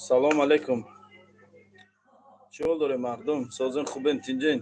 Салом алейкум. Чӣ ҳол дорем, мардум? Созин, хубен, тинҷин?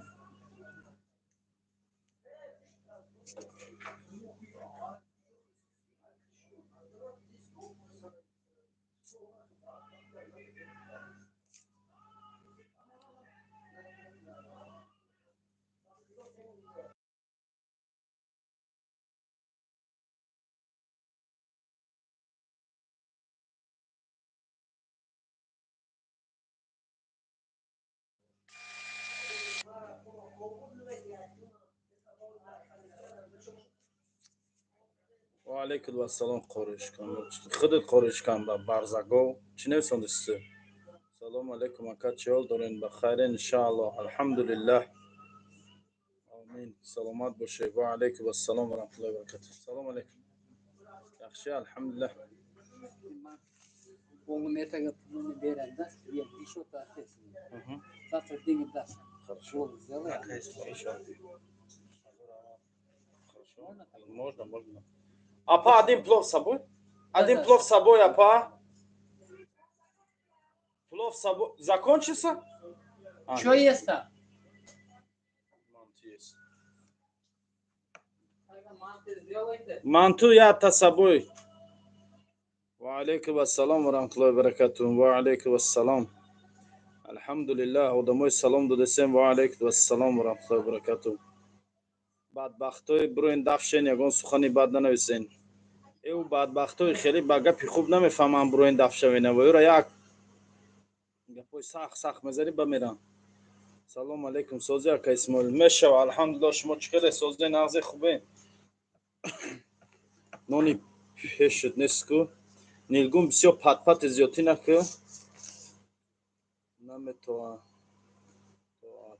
Ва алейкум ассалом, қоришкан. Худат қоришкан ба барзагов. Чӣ нависондисти? Салом алейкум, ака, чӣ ҳол дорен? Ба хайрен, иншааллоҳ. Алҳамдулиллаҳ. Амин. Саломат бошед. Ва алейкум ассалом ва раҳматуллоҳи ва баракатуҳ. Салом алейкум. Yaxshi, alhamdulillah. Оғлум ertaga pulini beradi, я еще ответственный. Мгм. Завтра деньги даст. Хорошо. Голову сделай. Хорошо. Можно, можно. Апа, один плов с собой? Один Да-да. плов с собой, апа. Плов с собой. Закончился? А, Что нет, есть там? Манты есть. Манты сделайте. Манту я-то с собой. Ва алейкум ассалом ва раҳматуллоҳи ва баракатуҳ. Ва алейкум ассалом. Алҳамдулиллаҳ, одамои салом додесем. Ва алейкум ассалом ва раҳматуллоҳи ва баракатуҳ. Бадбахтои бироин дафшен, ягон сухани бад нанависен. Эв бадбахтои хеле ба гапи хуб намефаҳманд, бироин дафшавена ва юра як гапои сахт сахт мезанӣ, бамерам. Салом алейкум, сози, ака Исмоил. Мешава, алҳамдулиллаҳ, шумо чӣ каде, сози, нағзи, хубе? Нони пешут нест ку. Нилгун бисёр патпати зиёдтӣ наку. Наметоа. Тоат.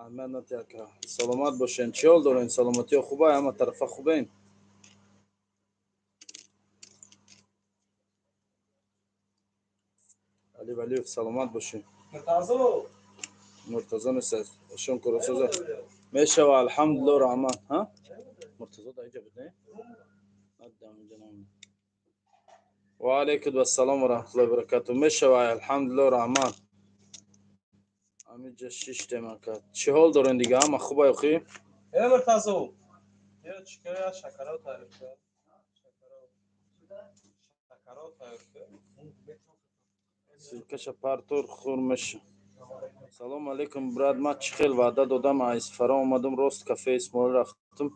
Аҳмад нати, ака. Саломат бошен. Чӣ ҳол дорен? Саломатиё хуба, ҳама тарафа хубен? Али Валиев, саломат бошен. Муртазо нест. Шон куросоза. Мешава, алҳамдулиллаҳ, раҳмат. Ҳа? Муртазо дар инҷа буд, не? Надидам, инҷа намонда. Ва алейкум ассалом ва раҳматуллоҳи ва баракатуҳ. Мешава, алҳамдулиллаҳ, раҳмат. Ҳаминҷа шиштем, ака. Чӣ ҳол дорен дига? Ҳама хуба ёхӣ? Э, Муртазо. Я чикар я шакаро тайёр кун. Шакаро. Шакаро тайёр кун. Ссылка ша партор, хур меша. Салом алейкум, брат. Ман чӣ хел ваъда додам, аз Исфара омадам, рост кафе Исмоил рафтам.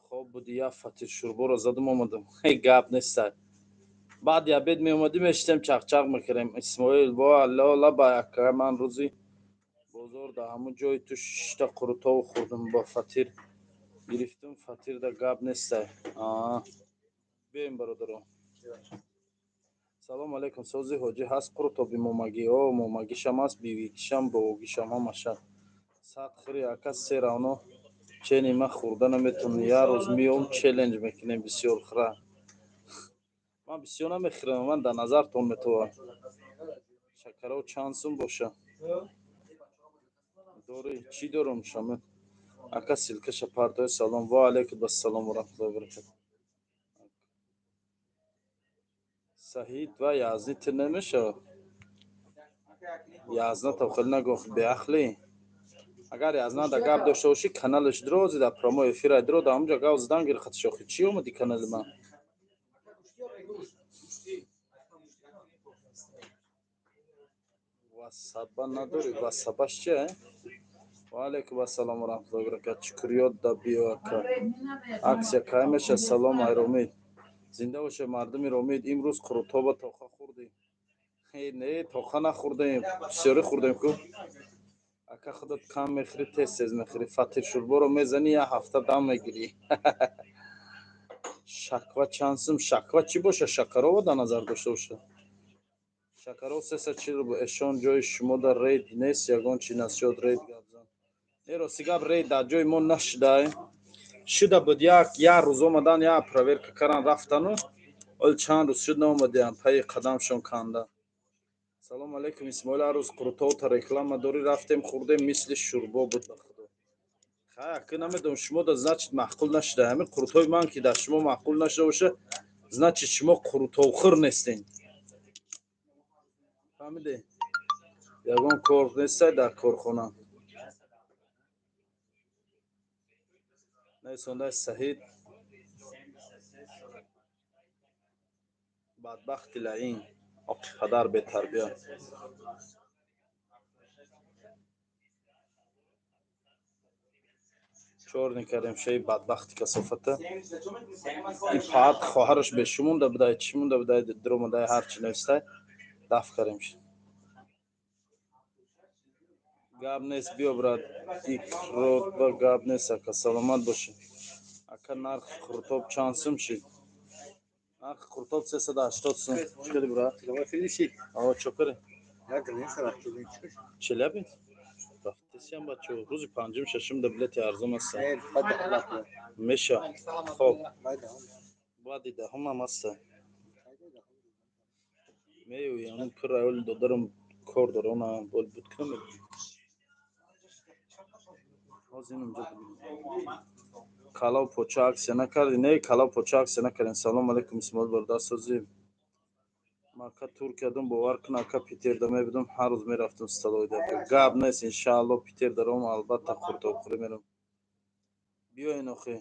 Хоб буди, як фатир шӯрборо задам, омадам. Ҳей, гап нестай. Баъди обед меомадӣ, мешитем, чақчақ мекардем. Исмоил, во Алло, лаба, ака, ман рӯзи бозор дар ҳамун ҷои ту шишта қурутову хӯрдам, бо фатир гирифтам, фатирда гап нестай. Аа. Биёем, бародаро. Салом алейкум, сози ҳоҷӣ, ҳаст қурутоби момагӣ? О, момагишам ҳаст, бивигишам, бовогишам, ҳамаша. Сад хӯри, ака, се равно чени ман хӯрда наметавонам. Як рӯз меом, челлендж мекунем, бисёр хӯра. Ман бисёр намехӯрам, ман дар назартон метавонам. Шакаро чанд сум боша? Дорӣ? Чӣ дорам, Шамил? Ака, ссылка ша партои. Салом. Ва алейкум ассалом ва раҳматуллоҳи ва баракатуҳ. Саҳид ва язни тир намешавад? Язна то хеле нагуфт, беақлӣ. Агар язна да гап дошта бошӣ, каналаш дрози дар прямой эфир ай дро, дар ҳамунҷа гап задан гир хатшохи. Чӣ омади канали ман? Васаба надорӣ? Васабаш чи? Ва алейкум ассалом ва раҳматуллоҳи ва баракатуҳ. Чукурёд да биё, ака. Аксия кай меша? Салом, ай Ромид. Зинда боше, мардуми Ромид. Имрӯз қурутоба тоха хӯрдем. Э, не, тоха нахӯрдем. Бисёре хӯрдем ку. Ака, худат кам мехӯрӣ, тез тез мехӯрӣ. Фатир шӯрборо мезанӣ, як ҳафта дам мегирӣ. Шаква чанд сум? Шаква чӣ боша? Шакарова дар назар дошта боша. Шакаров 340 рубл. Эшон, ҷои шумо дар рейд нест, ягон чи насиёд, рейд гап зан. Не, рости гап, рейд дар ҷои мо нашудай. Шуда буд, як рӯз омадан, як проверка кардан, рафтану оли чанд рӯз шуд, наомадиям, пайи қадамшон канда. Салом алейкум, Исмоил, ҳар рӯз қурутовта реклама дорӣ, рафтем, хӯрдем, мисли шӯрбо буд, ба худо. Хай, ака, намедонам, шумо да, значит, маъқул нашуда. Ҳамин қурутои ман ки дар шумо маъқул нашуда боша, значит, шумо қурутовхӯр нестен. Фаҳмидӣ? Ягон кор нестай дар корхона. Нависондаи Саҳид бадбахти лаин, оқи падар бетарбия. Чорни кардем шаи бадбахти касофата. Ин паат хоҳараш бешу монда будай, чӣ монда будай, дуромадай, ҳарчи навистай, даф кардем. Гап нест, биё брат, икротба гап нест, ака, саломат бошӣ. Ака, нархи қуртоб чанд сум шид? Нархи қуртоб 380 сум. Чӣ кардӣ, брат? О, чо кардӣ? Челябинск? Рафтесиям, бачо, рӯзи панҷум шашум да билети арзон аста. Меша. Хоб. Баъди даҳумам аста. Меоям, пир оли додарам кор дора, она бол буд кунам. Ҳозир инҷо калав поча аксия накардӣ? Не, калав поча аксия накардем. Салом алейкум, Исмоил бародар, созӣ? Мака Туркиядум, бовар кун, ака, Питерда мебудум, ҳар рӯз мерафтум столовойда. Гап нест, иншаалло, Питер даром, албатта қуртобхӯрӣ мерам. Биёен охи.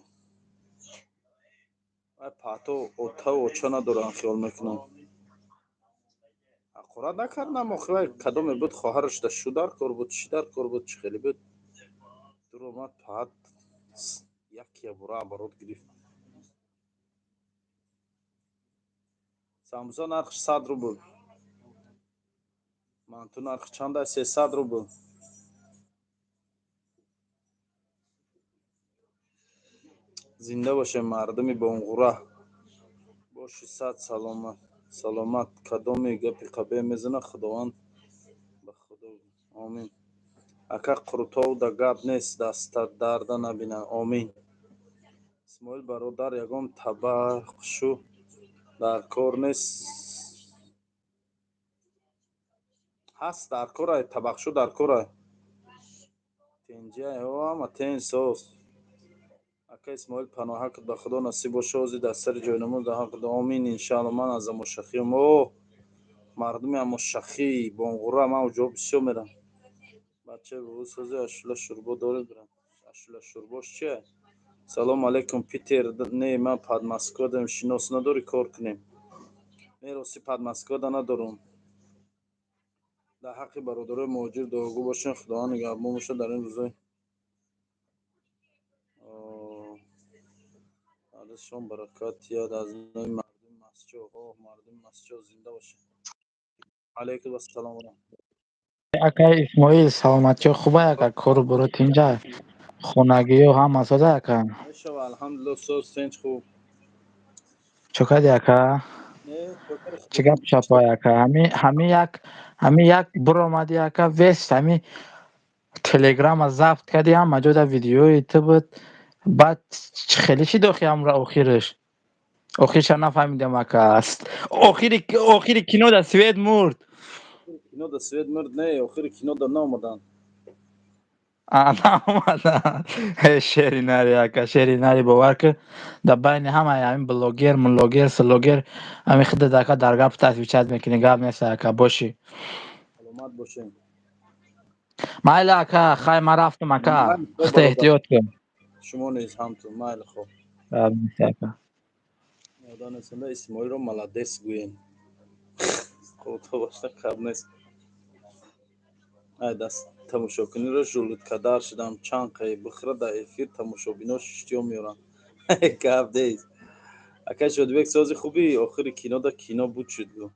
Вай паҳто отаву оча надоранд, хиёл мекунам. Ҳақорат накардам охи, вай кадоме буд, хоҳараш да шу дар кор буд, чӣ дар кор буд, чӣ хеле буд. Дуромад паҳат як ябура оборот гирифт. Самбуса нархш 100 рубл. Манту нархи чанда? 300 рубл. Зинда бошем, мардуми бонғура. Боши сад саломат. Саломат. Кадоми гапи қабеҳ мезана, Худованд ба Худо. Омин. Ака, қурутов да гап нест, даста дарда набинанд. Омин. Исмоил бародар, ягон табақшу дар кор нест? Ҳаст, дар корай, табақшу дар корай. Тенҷиай, ҳама тен соз. Ака Исмоил, паноҳакат ба Худо насиб боша, ҳозир дар сари ҷойнамоз дар ҳаққи омин, иншаалло. Ман аз Амошахиам. О, мардуми Амошахӣ, Бонғура, ман уҷо бисёр мерам. Бачаи бобо сози, ашула шурбо доред, брат? Ашула шурбош чия? Салом алейкум, Питер не, ман Подмосквадам, шинос надорӣ, кор кунем? Не, рости Подмосквада надорум. Дар ҳаққи бародарои муҳоҷир дуогӯ бошем, Худованд нигаҳбон бошад дар ин рӯзои шом, баракат диҳад аз номи мардуми Масҷо. Оҳ, мардуми Масҷо зинда бошед. Алейкум ассалом. Акай Исмоил, саломатиё хубай, ака, кору боро тинҷа, хонагиё ҳама соза, ака? Мешава, алҳамдулилло, соз, тинҷ, хуб. Чо кардӣ, ака? Чӣ гап шапой, ака? Ҳами як биромадӣ, ака, весь ҳами телеграма забт кардӣ, ҳама ҷода видеои ту буд. Баъд хеле шид охи ҳамра охираш. Охирша нафаҳмидам, ака. Охири кино да свет мурд. Кино да свет мурд, не, охири кино да наомаданд. Наомаданд. Шери нари, ака, шери нари, бовар кун, дар байни ҳамаи ҳамин блогер, млогер, слогер ҳами худат, ака, дар гап отвечать мекунӣ, гап нест, ака, бошӣ. Саломат бошем. Майли, ака, хай, ман рафтам, ака. Худта эҳтиёт кун. Шумо низ ҳамтун, майли, хоб. Ака. Ёдонесонда Исмоилро молодец гӯем. Қуртобашта каб нест. Ай даст тамошокуниро жулудкадар шудам, чанд қай бихӯра дар эфир тамошобино шиштиё меоранд. Гап нест. Акай Шодибек, сози хубӣ? Охири кино да кино буд шуд гӯ.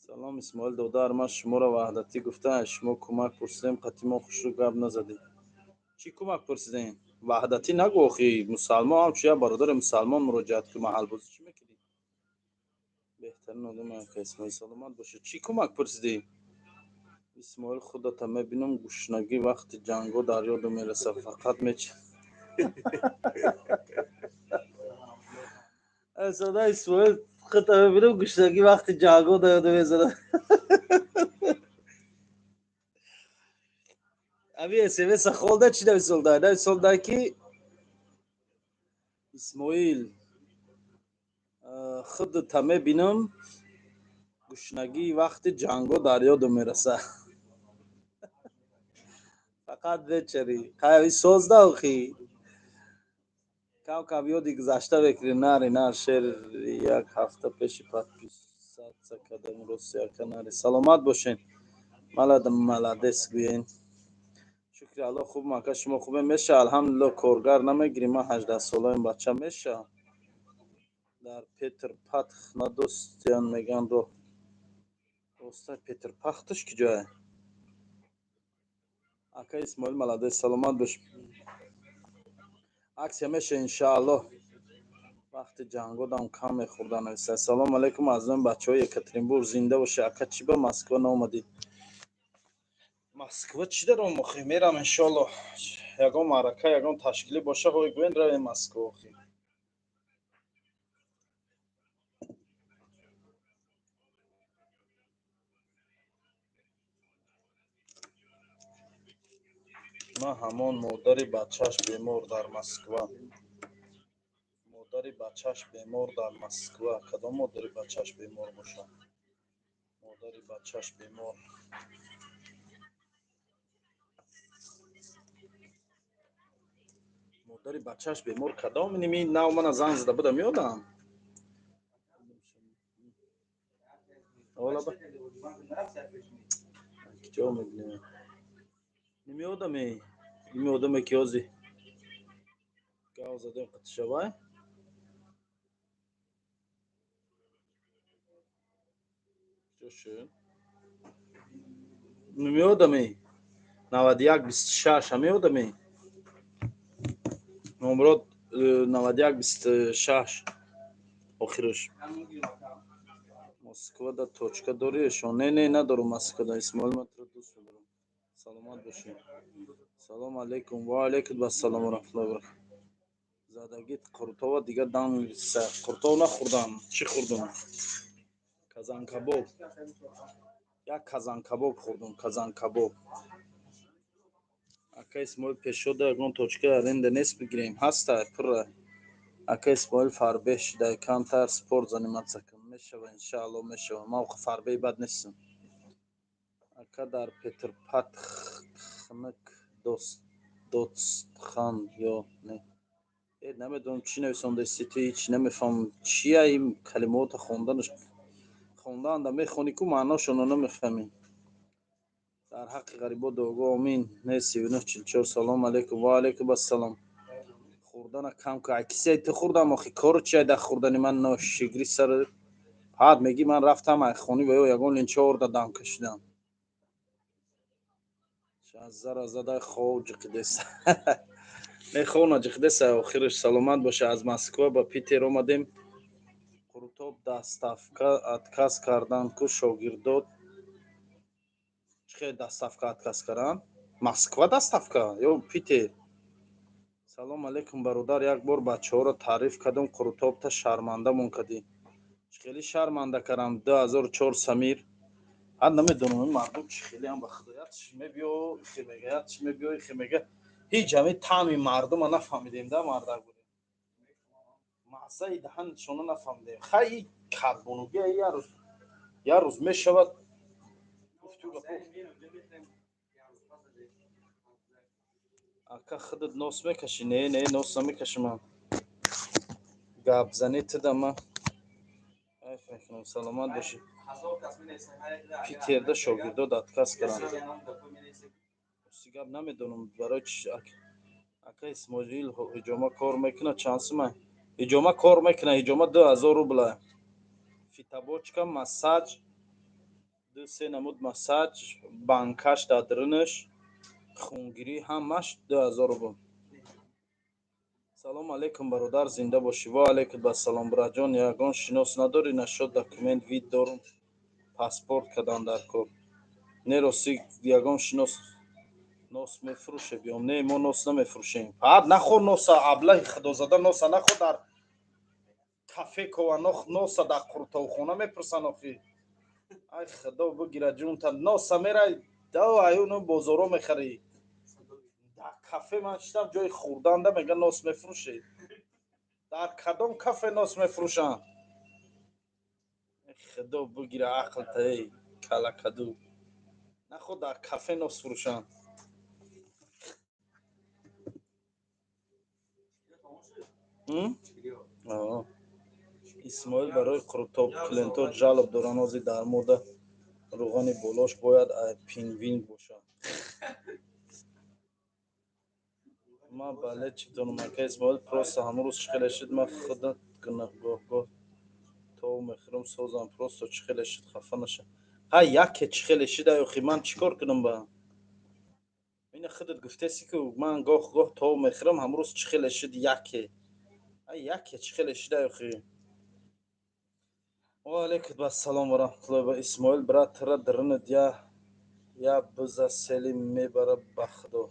Салом, Исмоил додар, ман шуморо ваҳдатӣ гуфта аз шумо кӯмак пурсидем, қатъи мо хушрӯ гап назадед. Чӣ кӯмак пурсидем? Ваҳдатӣ нагӯ охи, мусалмон, ҳамчун як бародари мусалмон муроҷиат кун, маҳалбозӣ чӣ мекунӣ? Беҳтарин одам, ака Исмоил, саломат бошед. Чӣ кӯмак пурсидӣ? Исмоил, худата мебинам, гушнагӣ вақти ҷангҳо дар ёдам мерасад, фақат меч Асада Исмоил, худата мебинам, гушнагӣ вақти ҷангҳо дар ёдам мерасад. Ами смс хонда, чӣ нависонда? Нависонда ки Исмоил, худата мебинам, Гушнагии вақти ҷанго дар ёдам мераса. Фақат вечери. Қайви созда охи. Кам кам ёди гузашта мекунем. Нари нар шер як ҳафта пеши подписаться кардам рости ака нари. Саломат бошен. Малад молодец гӯен. Шукри Аллоҳ хуб ака шумо хубе меша алҳамдулиллоҳ коргар намегирим ман 18 солаем бача меша. Дар Петр Патх надостиян меган роҳ. Ростай Петр Пахташ куҷое? Ака Исмоил молодец саломат бош. Аксия меша иншааллоҳ. Вақти ҷангодам кам мехӯрдан. Ассалому алайкум аз номи бачаҳои Екатеринбург зинда бошед. Ака чӣ ба Москва наомадӣ? Москва чӣ даром охи? Мерам иншоаллоҳ. Ягон маърака, ягон ташкилӣ боша, ҳой гӯен равем Москва охи. Ман ҳамон модари бачааш бемор дар Москва. Модари бачааш бемор дар Москва. Кадом модари бачааш бемор бошад? Модари бачааш бемор. Модари бачааш бемор кадом? Ними нав мана занг зада будам ёдам. Ола ба. Киҷо мебинем? Ними одаме, ними одаме ки ҳози гав задем қатишавай. Киҷо шуд? Ними одаме 91 26 ҳами одаме. Номрод 91 26 охираш. Москвада точка дорӣ шон? Не, не, надорум Москвада. Исмоил ман туро дӯст медорам. Саломат бошед. Салом алейкум. Ва алейкум ассалом ва раҳматуллоҳи ва баракатуҳ. Задагит Қуртова дигар дам Қуртов нахӯрдам. Чӣ хӯрдам? Казанкабоб. Як казанкабоб хӯрдам, казанкабоб. Ака Исмоил пешода ягон точка аренда нест бигирем. Ҳаста пурра. Ака Исмоил фарбеҳ шуда, камтар спорт заниматься кун. Мешава иншааллоҳ мешава. Ман фарбеҳи бад нестам. Ака дар Петрпатхнк Дотсхан ё не? Намедонам чӣ нависондаисти ту, ҳеч намефаҳмам. Чия ин калимотро хонданаш? Хонданда мехонӣ ку маъношонро намефаҳмӣ. Дар ҳаққи ғарибо дуогӯ омин. Не 39 44. Салом алейкум. Ва алейкум ассалом. Хӯрдана кам ку. Ай кисаи ту хӯрдам охи кору чия дар хӯрдани ман ношигри сар. Ҳад мегӣ ман рафтам ай хони ва ё ягон линча орда дам кашидам. Зара зада хов ҷиқидеса. Не хов наҷиқидеса охираш саломат боша. Аз Москва ба Питер омадем. Қурутоб доставка отказ кардан ку шогирдод. Чӣ хел доставка отказ кардан? Москва доставка ё Питер? Салом алейкум бародар, як бор бачаҳоро таъриф кардам, Қурутобта шармандамон кардӣ. Чӣ хеле шарманда кардам? 2004 Самир. Ҳад намедонам ин мардум чӣ хелеам ба худо. Як чӣ мебиё, ихе мега, як чӣ мебиё, ихе мега. Ҳеҷ ҳамин таъми мардума нафаҳмидем да мардак будем. Маззаи даҳаншона нафаҳмидем. Хай и карбонугия як рӯз мешавад. Ака худат нос мекашӣ? Не, не, нос намекашам ман. Гапзанӣ туда ман айф мекунам. Саломат бошӣ. Питерда шогирдод отказ карданд. Рости гап намедонам барои чи. Ака Исмоил ҳиҷома кор мекунад чанд сума? Ҳиҷома кор мекунад, ҳиҷома 2000 рубла. Фитобочка, массаж, 2-3 намуд массаж, банкаш дар дарунаш, хунгирӣ ҳамаш 2000 рубл. Салом алейкум бародар, зинда бошӣ. Ва алейкум ассалом бираҷон, ягон шинос надорӣ нашод документ вид дорум, паспорт кардам дар кор. Не рости ягон шинос нос мефурӯше биём? Не, мо нос намефурӯшем. Фақат нахӯр носа, аблаҳи худозада носа нахӯр дар кафе кова носа дар қуртовхона мепурсан охи. Ай худо бигира ҷунта носа мерай да аюно бозоро мехарӣ. Дар кафе ман шидам ҷои хӯрданда мега нос мефурӯшед. Дар кадом кафе нос мефурӯшанд? Худо бигира ақл та, эй калакаду. Наход дар кафе нос фурӯшанд. Исмоил барои қурутоб клиентҳо жалоб доранд, ҳозир дар мода рӯғани болош бояд пингвин бошад. Ман бале чӣ донам, ака Исмоил, просто ҳамон рӯз чӣ хеле шид, ман худат гунаҳгоҳгоҳ тов мехӯрам, созам, просто чӣ хеле шид, хафа наша. Ҳа, яке чӣ хеле шида, охи ман чӣ кор кунам ба? Ина худат гуфтеси ки ман гоҳ-гоҳ тов мехӯрам, ҳамон рӯз чӣ хеле шид яке. Ҳа, яке чӣ хеле шида, охи. Ва алайкум ассалом ва раҳматуллоҳи ва. Исмоил брат, тра дрнад я биза сели мебара ба худо.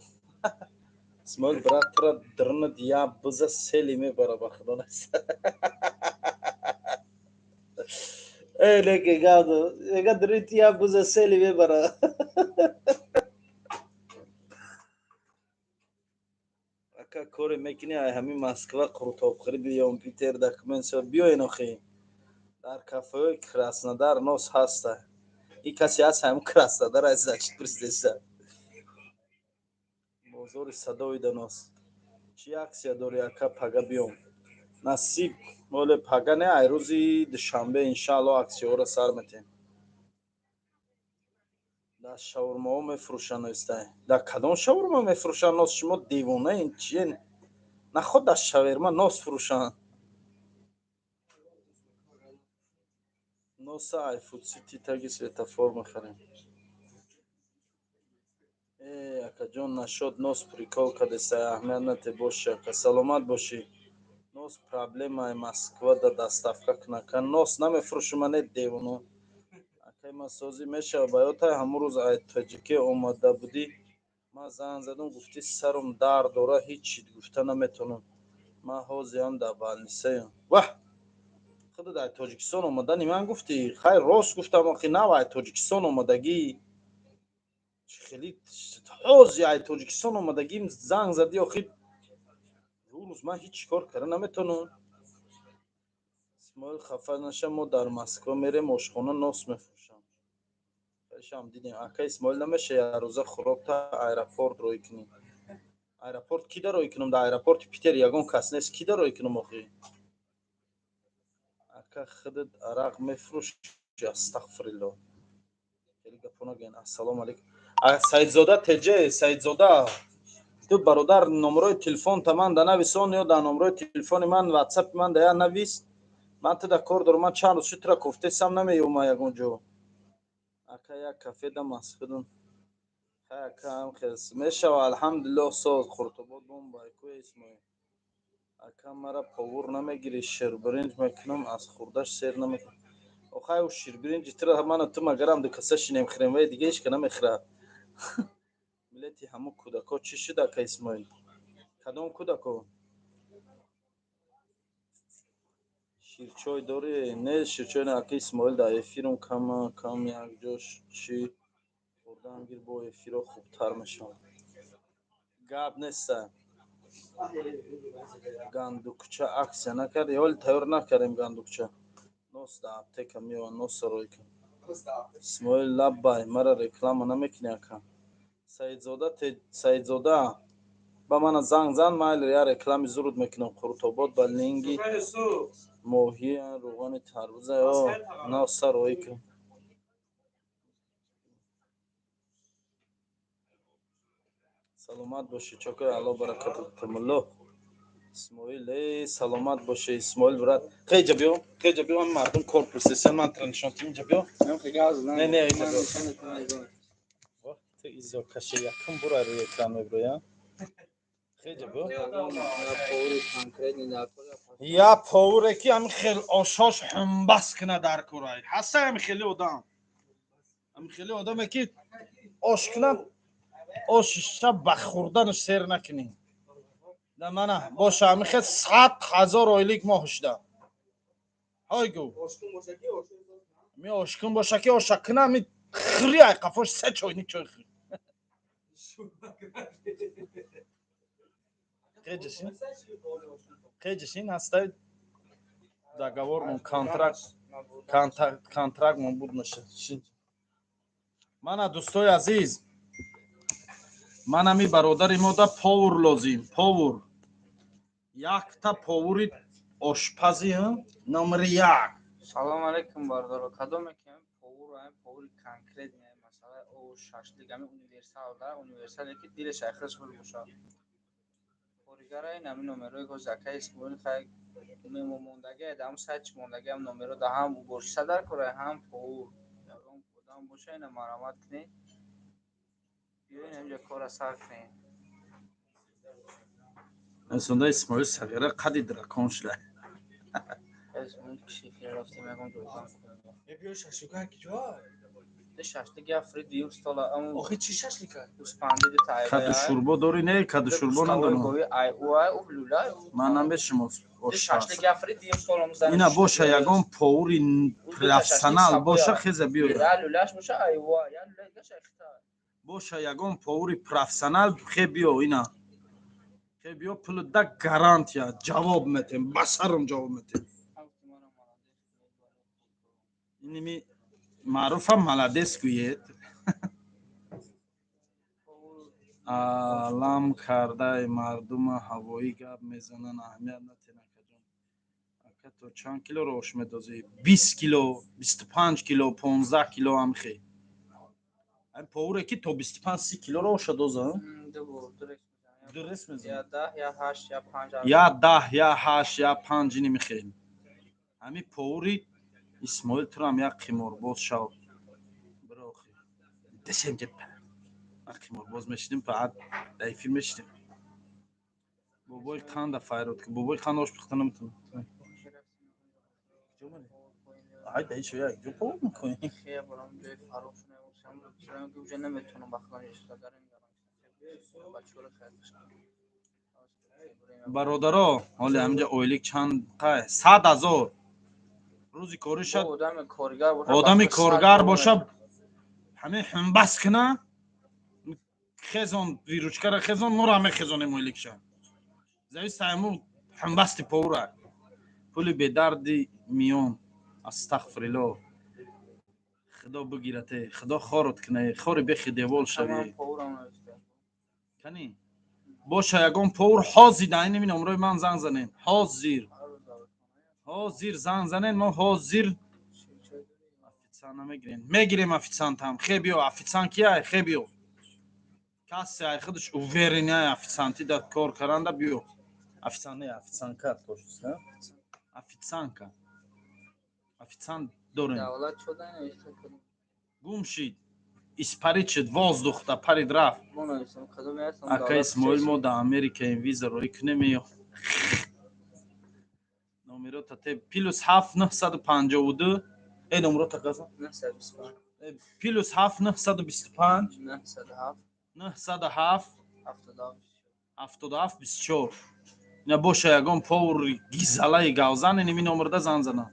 Исмоил брат, тра дрнад я биза сели мебара ба худо. Эй, леки гадо, эга дрит я биза сели мебара. Ака коре мекунӣ, ай ҳамин Москва қурутобхӯрӣ биём, Питер документ биёен охи. Дар кафеҳои Краснодар нос ҳаста. И касе ҳаст ҳамин Краснодар ай, значит, пурсидеса. Бозори Садовида нос. Чӣ аксия дорӣ, ака, пага биём? Насиб, оле пага не, ай рӯзи душанбе иншаалло аксияҳоро сар метем. Дар шаурмаҳо мефурӯшанд истай. Дар кадом шаурма мефурӯшанд нос? Шумо девонаен чиен? Наход дар шаверма нос фурӯшанд. Носа айфудсити таги светофор мехарем. Э, акаҷон, нашод нос прикол кадеса, аҳамият нате, боши ака, саломат бошӣ. Нос проблемаи Москва да доставка кунака. Нос намефурӯшум, ане девоно. Акай ма созӣ мешава, ба ёдтай ҳамон рӯз ай тоҷике омада будӣ, ман занг задам, гуфтӣ сарум дард дора, ҳеҷ чиз гуфта наметавонам. Ман ҳозирам дар больницаям. Ваҳ! Худат ай Тоҷикистон омадани ман гуфтӣ, хайр, рост гуфтам, охи нав ай Тоҷикистон омадагӣ. Чӣ хеле ҳози ай Тоҷикистон омадагим занг задӣ, охи ӯ рӯз ман ҳеҷ кор карда наметавонам. Исмоил хафа наша, мо дар Москва мерем, ошхона нос мефурӯшам. Хайшам дидем. Ака Исмоил, намеша якрӯза хӯрокта аэропорт рӯй кунӣ? Аэропорт кида рӯй кунам? Дар аэропорти Питер ягон кас нест, кида рӯй кунам охи? Ака, худат арақ мефурӯшӣ? Астағфирилло. Хеле гапо нагӯен. Ассалому алайкум. Саидзода теҷе, Саидзода. Ту бародар, номерои телефонта ман да нависон ё дар номерои телефони ман ватсапи ман да я навис. Ман ту да кор дорам, ман чанд рӯз шуд тура кофтесам, намеёма ягон ҷо. Ака, як кафе да Москвадам. Хай ака, ҳам хес мешава, алҳамдулиллоҳ, соз Қуртобод бомбай ку Исмоил. Ака, мара повур намегирӣ, ширбиринҷ мекунам, аз хӯрдаш сер намекунам. Охай, ӯ ширбиринҷи тура ману ту магарам ду каса шинем хӯрем, вай дига ҳеҷ ка намехӯрад. Билети ҳамун кӯдако чӣ шуд, ака Исмоил? Кадом кӯдако? Ширчой дорӣ? Не, ширчой не, ака Исмоил, дар эфирам кама кам якҷо чӣ хӯрдан гир, бо эфиро хубтар мешавад. Гап неста. Гандукча аксия накарди? Ҳоли тайёр накардем гандукча. Нос дар аптека меояд, носа рӯй кун. Исмоил лаббай, мара реклама намекунӣ, ака? Саидзода, Саидзода, ба мана занг зан, майли я реклами зуруд мекунам. Қурутобод ба линги моҳӣ, рӯғани тарбуза, ё носа рӯй кун. Саломат бошӣ, чокои Алло баракат тамулло. Исмоил, эй, саломат бошӣ, Исмоил брат. Хеҷа биё, хеҷа биё, мардум кор пурсисан, ман тра нишон тим, инҷа биё. Не, не, инҷа биё. Ту изо каши якум бура рӯи экран меброя. Хеҷа биё. Я повуре ки ҳамин хел ошош ҳумбас куна дар корай. Ҳаста ҳамин хели одам. Ҳамин хели одаме ки ош кунад, ошиша ба хӯрданаш сер накунӣ. Да мана боша ҳамин хел 100 000 ойлик моҳ шуда. Ҳой гу. Ми ошкун боша ки оша куна, ми хӯри ай қафош се чойник чой хӯри. Хеҷашин? Хеҷашин ҳастай договор, контракт, Контракт мон буд наша. Мана, дӯстои азиз, ман ами бародари мо да повар лозим, повар, якта повари ошпази номери як. Салом алейкум, бародаро. Кадоме ки повар, повари конкретный, масалан, ош, шашлик, ами универсал да, универсале ки дилаш айхираш худ бошад, коригара ин ами номерои ко закаи Исмоил хай мемо мондаги, дам сайт мондаги, ам номеро да, ҳам уборщица дар кора, ҳам повар. Ягон одам боша, ина марамат кунед, биёин ҳамҷа кора сар кунед. Сонда Исмоил сағира қади дракон шуда. Рафтем ягон ҷо. Биё, шашлика ки ҷо? Шашлик я фри дуюм стола. Охи, чӣ шашлика? Гӯспанди. Каду шӯрбо дорӣ? Не, каду шӯрбо надорам. Ман намешумоз. Шашлик я фри дуюм стола. Ина боша, ягон повари профессионал боша, хеза биёя. Лулаш боша, айва я лулаш. Боша, ягон повари профессионал, хе биё, ина хе биё, пули да гарантия, ҷавоб метем, ба сарам ҷавоб метем. Иними маъруфа молодец гӯед. Алам кардаи мардума ҳавоӣ гап мезананд, аҳамият натен, акаҷон. Ака, то чанд килоро ош медозӣ? 20 кило, 25 кило, 15 кило ҳам хе. Ай поваре ки то 25-30 килоро оша доза. Дурес мезанад, я 10, я ҳашт, я панҷ, ини михел. Ҳами повари Исмоил, турам як қиморбоз шав, бирохи десем ки қиморбоз мешидим, фақат дар эфир мешидим. Бобои қанда файрод ки, бобои қанд ош пухта наметавонад. Ай, даи шо як ҷо повар мекунӣ. Хе, барам ҷои фарош наметонам, уже наметонам ба худам истода. Бачаҳоро хайр. Бародаро, ҳоли ҳаминҷа ойлик чанд қай? 100 000 рӯзи кориша. Одами коргар боша. Одами коргар боша, ҳамин ҳумбас кина, хезон, выручкара хезон, моро ҳаме хезонем ойликша. Зависит ҳаму ҳумбасти повара. Пули бедарди миён, астағфирилло, худо бигирате, худо хорот кина, хори бехи девол шавӣ. Кани боша, ягон повар ҳозир дар ин номрои ман занг занем, ҳозир, ҳозир занг занем, мо ҳозир официант намегирем, мегирем официантам. Хе биё, официант кияй? Хе биё, касе ай худаш уверенный официанти дар кор каранда, биё. Официант не, официантка, точно официантка, официант дорем. Гум шид, испарить шид, воздух да парид, рафт. Ака Исмоил, мо дар Америкаем, виза роӣ кунем ё номерота те? +7 952. Э, номерота каза? +7 925 907 77 24. Ина боша, ягон повари гизалаи гавзан, иними номерда занг занам.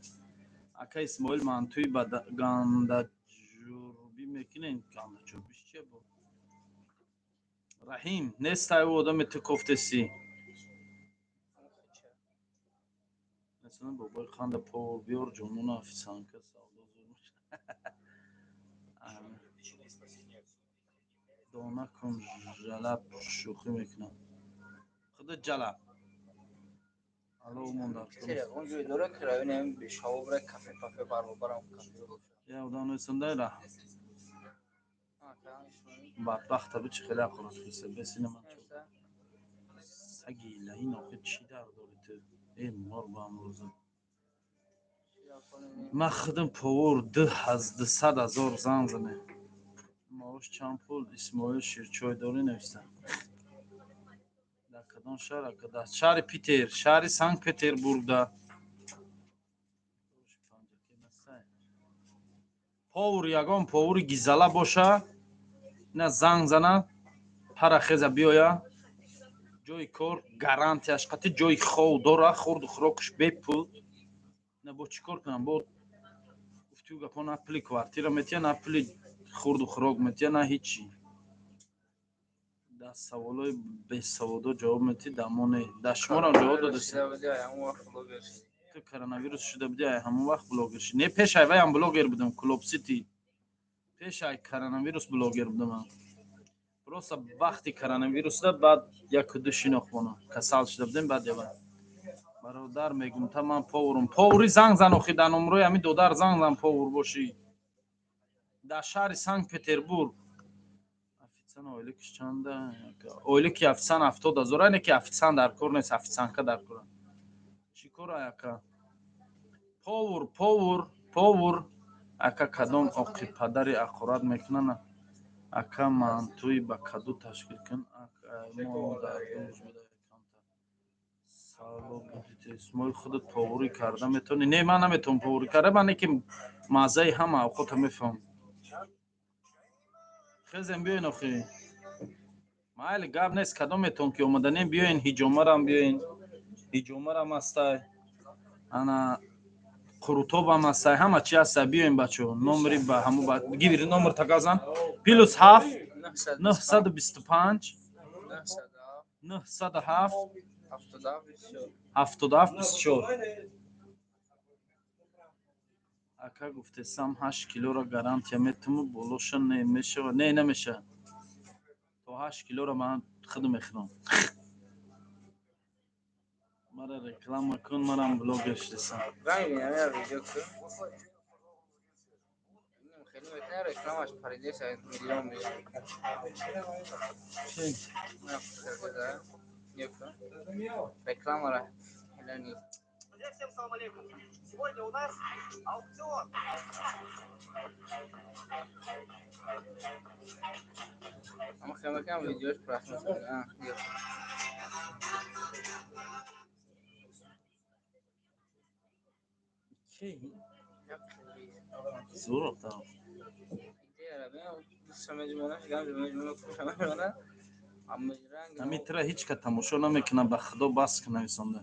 Ака Исмоил, мантуи ба гандаҷурбӣ мекунем? Гандаҷурбиш чия бо? Раҳим нестай, ӯ одаме ту кофтеси. Масалан, бобои қанда повар биёр, ҷонона, официантка савдо зур. Дона кун, жалаб, шӯхӣ мекунам, худо ҷалаб. Алло, мондар. Ягон ҷой дора ки равинем бешавобра, кафе пафе баробарам кафе? Я одам несондай ра. Бадбахта бичи, хеле ақлат хиса бесина ман. Саги лаин, охи чӣ дар дори ту? Э, мор ба амрӯза ман худам повар, 200 000 занг зане. Маош чанд пул? Исмоил, ширчой дорӣ, нависта. Дар кадом шаҳр, ака? Дар шаҳри Питер, шаҳри Санкт Петербургда повар. Ягон повари гизала боша, ина занг зана, пара хеза биёя. Ҷои кор гарантияш қати, ҷои хов дора, хурду хӯрокаш бепул. На бо чӣ кор кунам? Бо гуфтию гапо, на пули квартира метия, на пули хурду хӯрок метия, на ҳичи. Дар саволҳои бесаводо ҷавоб метӣ, дамо не, дар шуморам ҷавоб додест. Ту Ту коронавирус шуда будӣ, ай ҳамон вақт блогер шудӣ. Не, пеш ай вайам блогер будам, Клуб Сити. Пеш ай коронавирус блогер будам ман. Просто вақти коронавирусда баъд яку ду шинохт, касал шуда будем, баъд ява. Бародар, мегум та ман поварум. Повари занг зан охи, дар номрои ҳамин додар занг зан, повар бошӣ. Дар шаҳри Санкт Петербург. Официант ойликиш чанда? Ойлики официант 70 000, айне ки официант дар кор нест, официантка дар кор. Чӣ кор ака? Повар, повар, повар. Ака, кадом оқи падари ақорат мекунанд? Ака, мантуи ба каду ташкил кун. Мо дар рӯз буда камтар. Сало будите. Исмоил, худат поварӣ карда метавонӣ? Не, ман наметавонам поварӣ карда, ман ки маззаи ҳама авқота мефаҳмам. Хезем, биёен охи. Майли, гап нест, кадометон ки омаданем, биёен, ҳиҷомарам биёен. Ҳиҷомарам ҳастай. Ана қурутобам ҳастай, ҳама чи ҳастай, биёен, бачо. Номери ба ҳаму гир, номер таказан. +7 925 907 77 24. Ака, гуфтесам, 8 килоро гарантия метуму, болоша не мешава? Не, намеша. То 8 килоро ман худ мехӯрам. Мара реклама кун, марам блогер шудесам. Ранги ҳамин видео кун. Хеле мекунад, рекламаш паридеса, миллион миллион. Чи? Рекламара хеле. Друзья, всем салам алейкум. Сегодня у нас аукцион. Ама хеле мекунам, видеош просмотр. А, Ки? Зур та. Ҳамин тира ҳеҷ ка тамошо намекунад, ба худо, бас ки нависонда.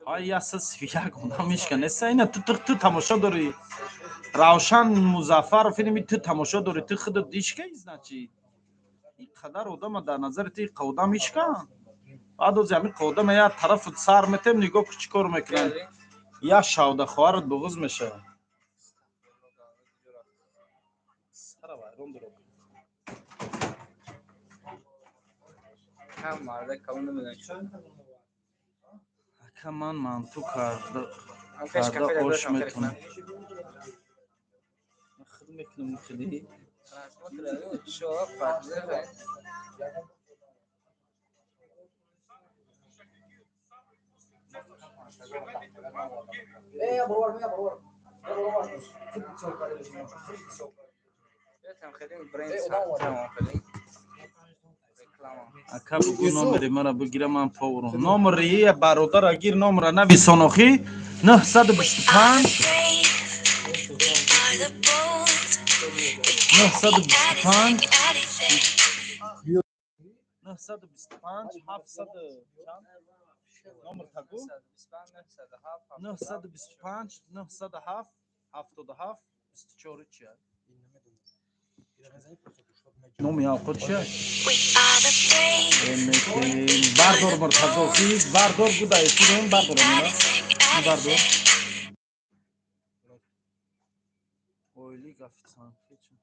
Ай, 131 одам ҳеҷ ка неста. Ина ту тамошо дорӣ. Равшан Музаффаров, инами ту тамошо дорӣ, ту худат ҳеҷ ка, значит. Ин қадар одама дар назари ту ин одам ҳеҷ ка? Баъд ози ҳамин одама як тарафу сар метем, нигоҳ ку чӣ кор мекунанд. Як шавда хоҳарат буғуз мешавад. Сара вайрон дорад. Ҳам марда калон намедонам. Ака, ман манту карда ош метавонам. Ман худ мекунам хеле. Просмотр чо просмотр. Там хеле бренд сохтам, хеле реклама. Ака, бугӯ номери мара бигира, ман поварам. Номери бародара гир, номера нависон охи. 925 925 925 700 чанд? Номер тагу? 925 907 77 24. Чи? Номи авқот чи? Бардор, Муртазофӣ, бардор, буда эфирем, бардор, бардор. Ойлик официантки чӣ?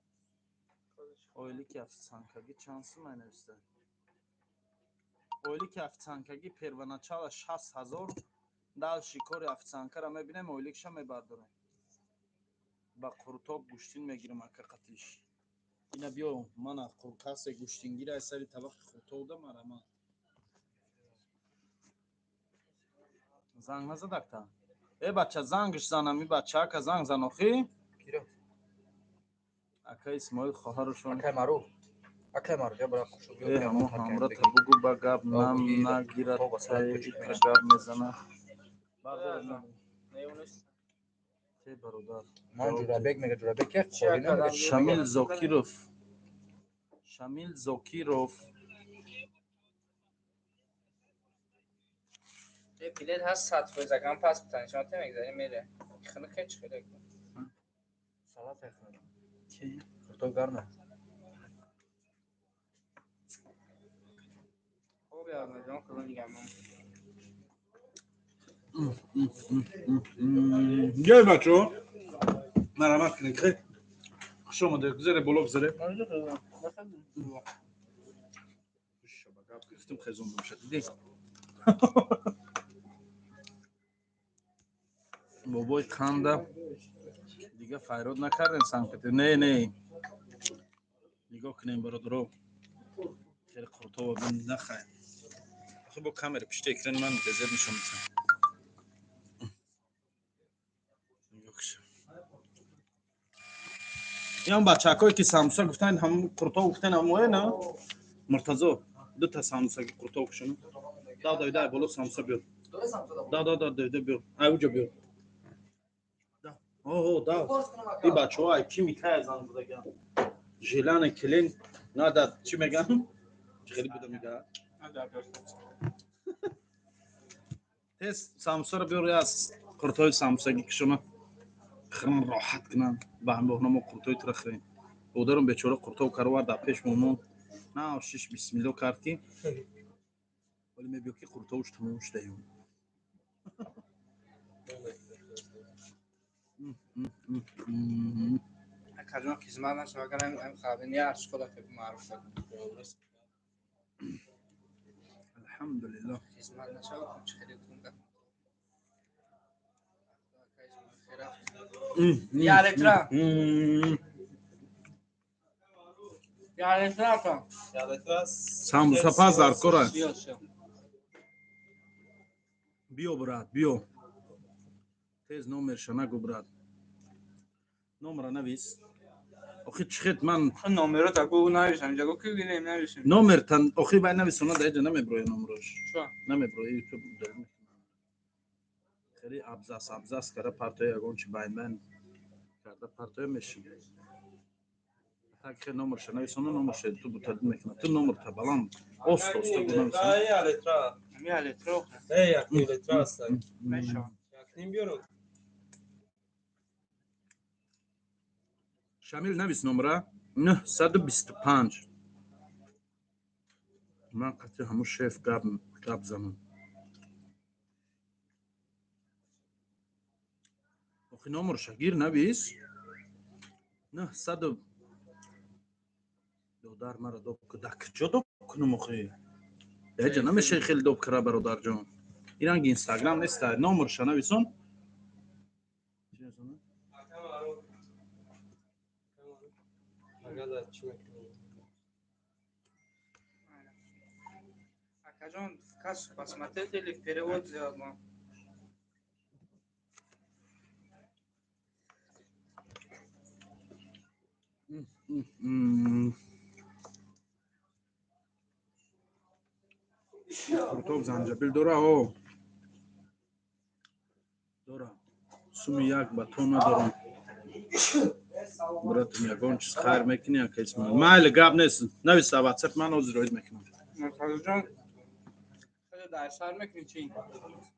Ойлики официанткагӣ чанд сум нависта? Ойлики официанткагӣ первоначало 60 000, дальше кори официанткара мебинем, ойликша мебардорем. Ба қурутоб гӯштин мегирем, ака, қатиш. Ина биё, мана касе гӯштингира сари табақи қурутоб да мара ман. Занг назадакта? Э, бача, зангш занам, и бача, ака, занг зан охи. Ака Исмоил, хоҳарушон. Акай Маъруф. Акай Маъруф, я брат, хушу Э, ҳамон ҳамрата бугӯ, ба гап нам нагирад, ка гап мезана. Те, бародар. Ман Ҷурабек мега, Ҷурабек як қори намега. Шамил Зокиров. Шамил Зокиров. Билет ҳаст 100%, аган пас битани шумо мегзари, мере. Хинуке чӣ хеле. Салат хӯрам. Қурутоб гарма. Хоб, ҷон, кулон дигар. Гей бачо, марамат кунед, хе. Хуш омадед, гузаре боло, гузаре. Гап гирифтем, хезон бошад, дидӣ? Бобои қанда дига файрод накардем санкати. Не, не. Нигоҳ кунем, бародаро. Хеле қуртова бин нахай. Охи бо камера пишти экрани ман газет нишон медиҳам. Нигоҳ кунем. Ям бачакое ки самбуса гуфтанд, ҳамон қуртов гуфтанд, ҳамое на? Муртазо, дута самбусаги қуртов кушону. Да, да, да, боло самбуса биёр. Да, да, да, да, биёр. Ай уҷо биёр. Да. О, да. И бачаҳо ай ки микая зан будаган. Желане клин нада чӣ меган? Чӣ хеле буда мега? Тез самбусаро биёр, аз қуртои самбусаги кушона. Хиран роҳат кунанд. Ба ҳамроҳ мо қуртои тура хӯрем. Додарам бечора қуртов каровар дар пеш момон. На, шиш бисмилло кард ки. Вале мебиё ки қуртовш тамом шудаем. Акаҷон, хизмат нашава, агар ам хабин я арш худа ки маъруф шуд. Алҳамдулиллоҳ. Хизмат нашава, чӣ хеле кун гап. Я литра. Я литра ака. Самбуса паз дар кора. Биё, брат, биё. Тез номерша нагу, брат. Номера навис. Охи чихет ман Номеро таку нависам, ҷаго ки гинем нависем. Номертан охи бай нависона да эҷа намеброя номерош. Чо? Намеброя YouTube дорем мекунам. Хеле абзас абзас кара партоя ягон чи байн байн карда партоя мешин. Так хе номерша нависона, номерша ту бутад мекунам. Ту номерта баланд ост оста гу нависон. Я литра. Я литра. Эй, як литра аст. Мешава. Як ним биёрам. Шамил, навис номера 925. Ман қатъи ҳамун шеф гап гап занам. Охи номерша гир, навис. 900 додар мара доб да куҷо доб кунам охи? Эҷа намешавӣ хеле доб кара, бародарҷон. Ин ранги Инстаграм нест, номерша нависон. Акаҷон, в кассу посмотреть или перевод сделать вам? Қуртоб занҷабил дора, о дора. Суми як батон надорам, братум, ягон чиз хайр мекунӣ, ака Исмоил? Майли, гап нест, нависа ватсап, ман ҳозир роид мекунам. Муртазоҷон, хеле дар сар мекунӣ чӣ?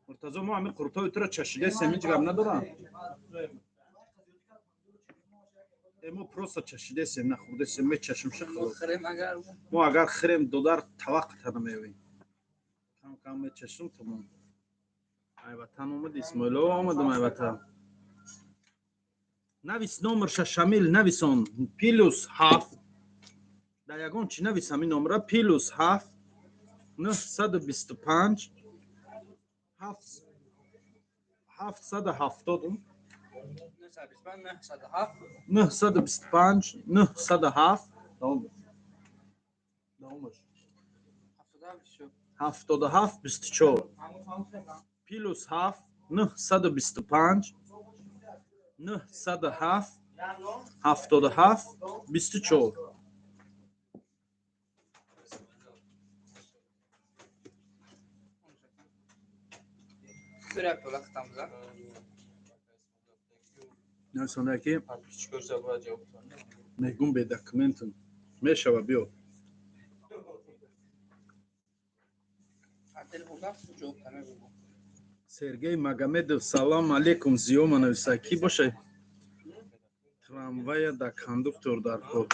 Муртазо, мо ҳамин қуртои туро чашидесем, ҳеҷ гап надорам. Мо просто чашидесем, нахӯрдесем, мечашем ша. Мо хӯрем агар. Мо агар хӯрем, додар, таваққата намеёвем. Кам кам мечашем, тамом. Ай ватан омад, Исмоилова, омадам ай ватан. Навис номерша, Шамил, нависон. +7 дар ягон чи навис ҳамин номера: +7 925 770 925 907 925 907. Давомаш 77 24. +7 925 907 77 24. Bir пиёла хитам за. Нависонда ки мегум бе документам мешава, биё. Отдел бугав ҷавоб намегӯ. Сергей Магомедов, салом алейкум, зиёма нависа. Ки боша? Трамвая да кондуктор дар кор.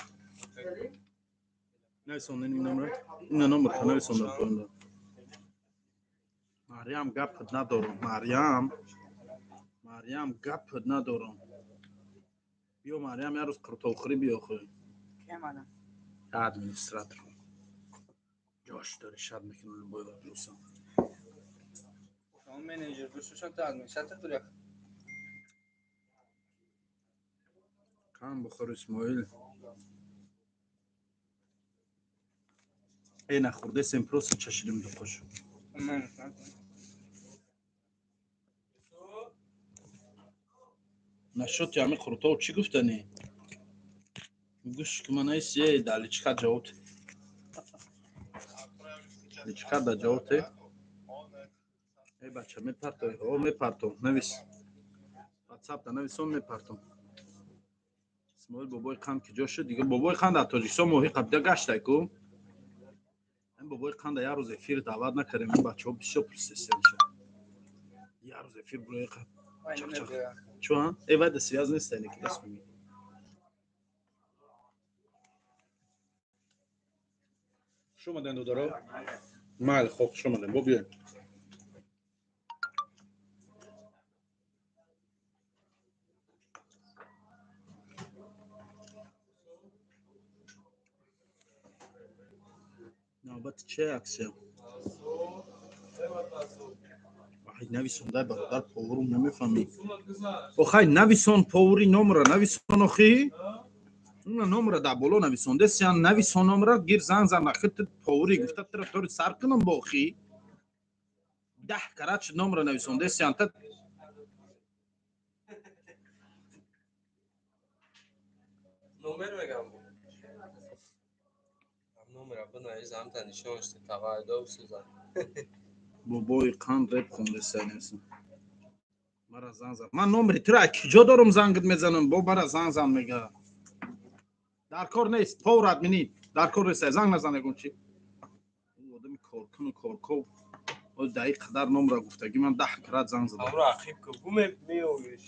Нависон ин номер, ина номер нависон дар поинда. Марьям, гапат надорам. Марьям, Марьям, гапат надорам. Биё, Марьям, як рӯз қуртовхӯрӣ биё хӯ. Администратор ҷош дори, шад мекунам любой вопросам. Менеҷер бошушон, ту администратор дури. Кам бухор, Исмоил. Э, нахӯрдесем, просто чашидим ду қош. Нашоти ҳами қуртов чӣ гуфтанӣ? Гӯш ки, ман наиси да личка ҷавоб, личка да ҷавоб те. Э, бача, мепартои? О, мепартом, навис, ватсап да нависон, мепартом. Исмоил, бобои қанд ки ҷо шуд дига? Бобои қанд дар Тоҷикистон моҳи қабида гаштай ку. Ин бобои қанда як рӯз эфир даъват накардем. Ин бачаҳо бисёр пурсистемша. Як рӯз эфир бурои чо. Э, вай да связь нест, ки даст мегӣ. Хуш омадем, додаро. Майли, хоб, хуш омадем, бо биёем. Навбати че аксия? Ай, нависондай, бародар, повару намефаҳмӣ. Охай, нависон, повари номра нависон. Охи, уна номра дар боло нависондесиян, нависон номра, гир, занг зан. Ахи, ту повари гуфта, тура тори сар кунам бо. Охи, 10 карат шуд, номра нависондесиян та. Номер мегам, номера бинавис, ҳамта нишон шуд, таваллудо сӯзан. Бобои қанд реп хондесанеса. Мара занг зад. Ман номери тура киҷо дорум? Зангит мезанам, бо мара занг зан мега. Дар кор нест повар, админи дар кор нест, занг назан. Ягон чи одами коркуну корков дар ин қадар номра гуфтагӣ, ман 10 карат занг задам. Ақиб ку, гуме меёвиш.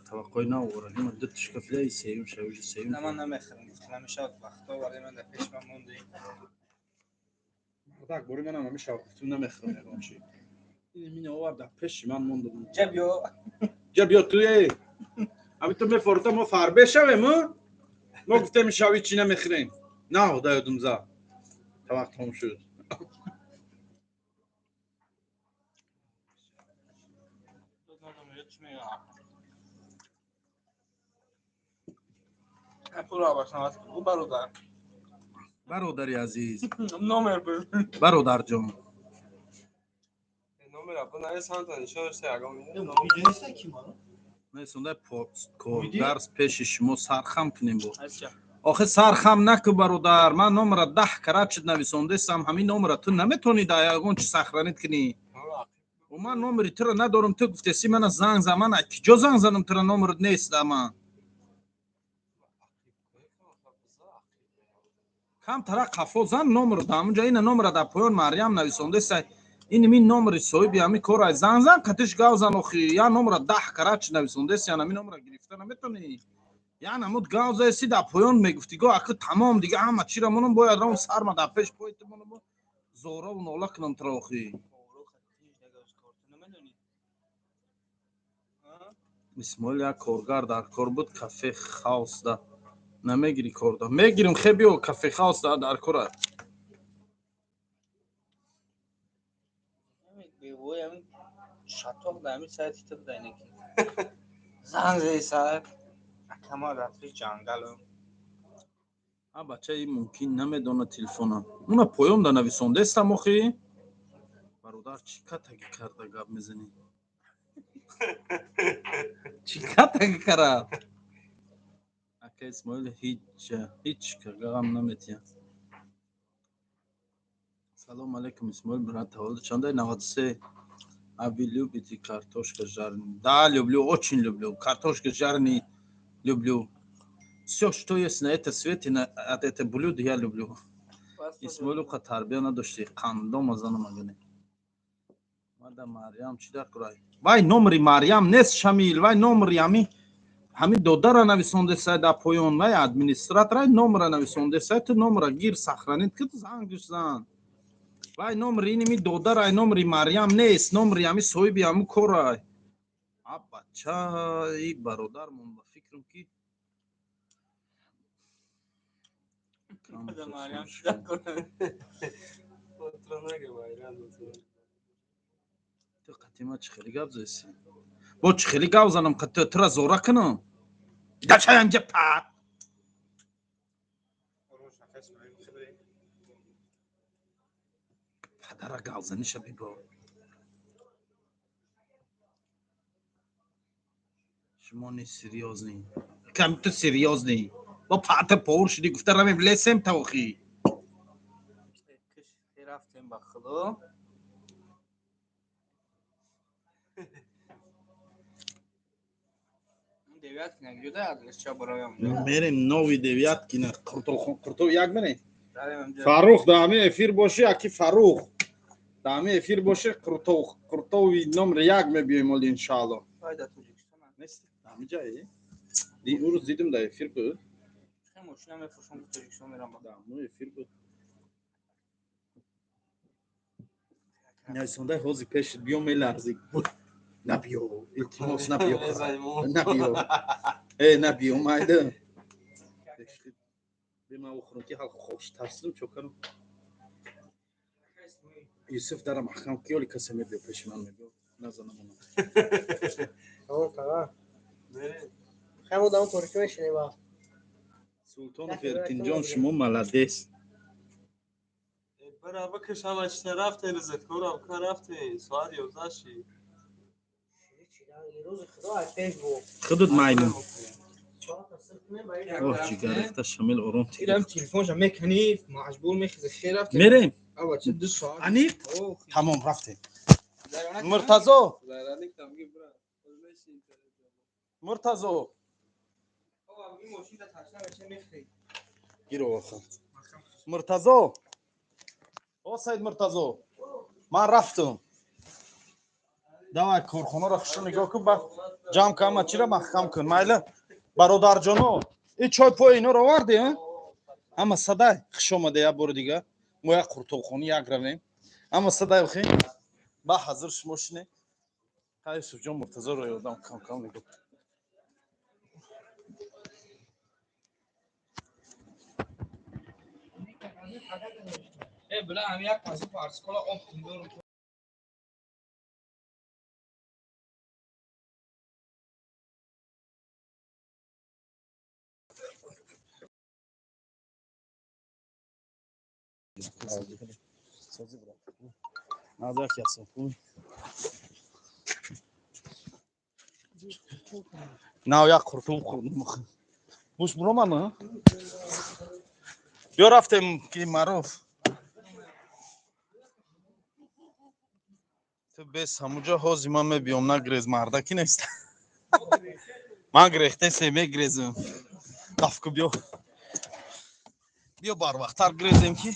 Таваққӯи наоварагӣ ман ду тишкафидаи, сеюм шавижи сеюм. Ман намехӯрам, намешавад, вақто вале ман дар пеш ман монди. Так бори манам ҳами шав, гуфтум намехӯрам ягон чи. Ин мин овар, дар пеши ман мондум. Ҷа биё. Ҷа биё ту. Е, ами ту мефорута, мо фарбе шавем. Мо гуфтем шави чи намехӯрем. На, худо ёдум за тавақ том шуд. Бародар. Бародари азиз. Номер б. Бародарҷон. Номера бинавис, ҳамта нишон шуд, ягон. Несондай коргар пеши шумо сархам кунем бо. Охи, сархам наку, бародар. Ман номера 10 карат шуд нависондесам. Ҳамин номера ту наметавонӣ дар ягон чи сохранить кунӣ. Ман номери туро надорам. Ту гуфтеси мана занг зан, ман киҷо занг занам? Тура номерат нест. Ама камтара қафо зан, номер да ҳамунҷа. Ина номера дар поён Марьям нависондеса. Ин мин номери соҳиби ҳами кора, занг зан, қатиш гав зан. Охи, я номера 10 карат чи нависондеси, ҳами номера гирифта наметавонӣ. Я намуд гав заеси, дар поён мегуфти го. Аки, тамом, дига ҳама чира монам, бояд рам сарма дар пеш пои ту монам, зорову нола кунам тура. Охи, Исмоил, як коргар дар кор буд кафе хаусда, намегирӣ корда? Мегирим, хе, биё, кафе хаусда дар кора. Шатоқ да ҳами сайти ту буда, инеки занг зади сар, акама рафти ҷангалу. А, бача, ин мумкин намедонад телефона. Уна поён да нависондестам. Охи, бародар, чӣ катаги карда гап мезанӣ? Чӣ катаги карад? Ака Исмоил, ҳеҷ ғам наметиҳад. Салом алейкум, Исмоил брат, таваллуд чандай? 93. А вы любите картошка жареная? Да, люблю, очень люблю картошка жареный, люблю все, что есть на этом свете, на от это блюдо я люблю. Исмоилу қа тарбия надошти, қандома занам агане. Мада Марьям чӣ дар курай? Вай, номери Марьям нест, Шамил. Вай, номери ҳами. Ҳамин додара нависондесай дар поён, вай администратора номера нависондесай, ту номера гир, сохранить ки, зангиш зан. Вай номери иними додарай, номери Марьям нест, номери ҳами соҳиби ҳамун корай. А бача, и бародармон, ба фикрам ки ту қатима чӣ хеле гап заси? Бо чӣ хеле гап занам? Тура зора кунам? Дачаянҷа пат. Падара гавзаниша бибо. Шумо не серьёзный. Кам ту серьёзный. Бо пата повар шуди, гуфта равем лесем тавхи. Рафтем ба худо. Мерем Новый Девяткино, Қуртов як мерем. Фаррух дар ҳамин эфир боши, аки Фаррух дар ҳамин эфир боши, Қуртови номер як мебиёем оли, иншаалло. Ҳамин ҷае? Ӯ рӯз дидим, дар эфир буд. Дар эфир буд. Нависондаи ҳозир пешит биё, меларзӣ. Набиё, илтимос, набиё, набиё, э, набиё, майда. Бема ухрум ки ҳал хош тарсидим, чокарам. Юсуф дара маҳкам ки, оли касе мебиё пеши ман, мебиё, назанам она. Султонов Эркинҷон, шумо молодец. Бара бикаш, ҳама чита рафтем, розеткорам ка рафтем, соат 11 шид. Худут маймун. Оҳ, ҷигаррехта Шамил ором. Ирам телефонша мекунӣ, маҷбур мехезӣ, хе рафтем. Мерем. Абача 2 соат. Аниқ? Тамом, рафтем. Муртазо. Муртазо. Гиро охо. Муртазо. О Саид Муртазо. Ман рафтам. Давай корхонаро хушрӯ нигоҳ кун, ба ҷамъ кун, ҳама чиро маҳкам кун. Майла, бародарҷоно, и чой пои иноро оварди, ҳама садай, хуш омада як бори дига. Мо як қуртовхона як равем. Ҳама садай охи. Ба ҳазир шумо шине. Ха, Юсуфҷон, Муртазоро ёрдам кам кам нигоҳ. Э, била, ҳам як мазӣ парскола об кун. Нав як қуртуб хӯрдем. Буш буромам? Биё рафтем ки маъруф. Ту бес ҳамуҷо ҳози ман мебиём, нагрез, мардаки нест. Ман грехтесе мегрезам. Дафку биё. Биё барвақттар грезем ки.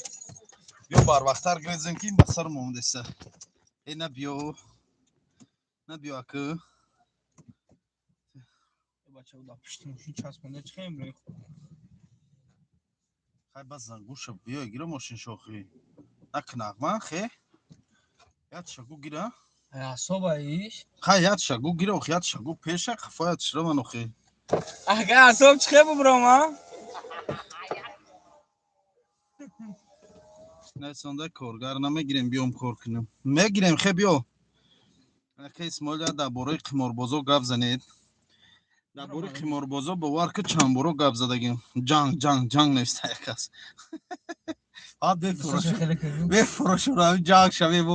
Биё барвақттар грезем ки ба сарм омадеса. Э, набиё. Набиё ака. Бача уда пушти мошин часпонда чихем рӯи. Хай бас зангуша биё гира мошин шохи. Накнағма хе. Яд шагу гира. Асоба иш. Хай яд шагу гира, ох яд шагу пеша қафоят шираман охи. Ага асоб чихе бубром, а? Несонда коргар намегирем, биём кор кунем. Мегирем, хе биё. Ака Исмоил, дар бораи қиморбозо гап занед. Дар бораи қиморбозо бовар ки чанд боро гап задагим. Ҷанг, ҷанг, ҷанг неста якас. А бефурӯшурам ҷанг шавем.